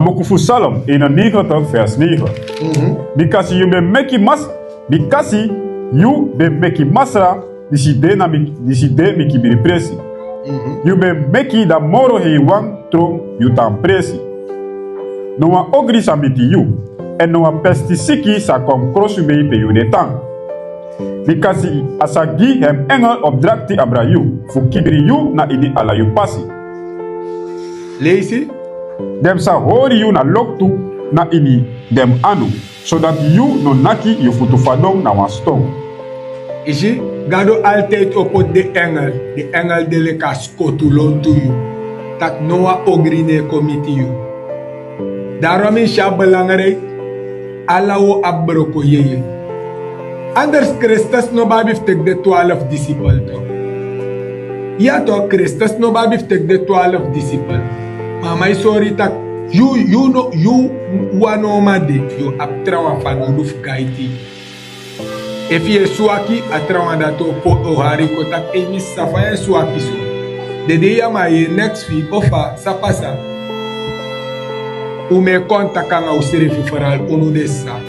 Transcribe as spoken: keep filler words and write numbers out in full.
Buku fu Psalm eenennegentig vers negen. Bikasi yu ben meki mas, bikasi yu ben meki Masra, disi de na mi, disi de mi kibiri presi. Yu ben meki dan moro heiwan tron yu tan presi. No wan ogri sa miti yu, èn no wan pestisiki sa kon krosi yu bei pe yu de tan. Bikasi a sa gi hem engel opdrakti abra yu, fu kibri yu na ini ala yu pasi. Leisi. Den sa hori yu na loktu na ini den anu, sodati yu no naki yu futu fadon na wan ston. Isi, Gado altijd o poti den engel, den engel de leki a skotu lontu yu, taki no wan ogri no e kon miti yu. Daarom isi a belangrijk, ala wi o abi broko yeye. Anders Kristus no ben abi fu teki den twaalf disipel toch. Ya toch, Kristus no ben abi fu teki den twaalf disipel. Ma a man e sori yu taki yu, yu no, yu wan no man de, yu abi trawan fanowdu fu guide yu. Efu yu e swaki, a trawan dati o po, o hari yu kon taki: "Ei, mi sisa, fa yu e swaki so? Dede ya, ma yu e neks fi yu, o fa, san pasa?" Un mu e kon taki nanga unsrefi, vooral unu den sisa.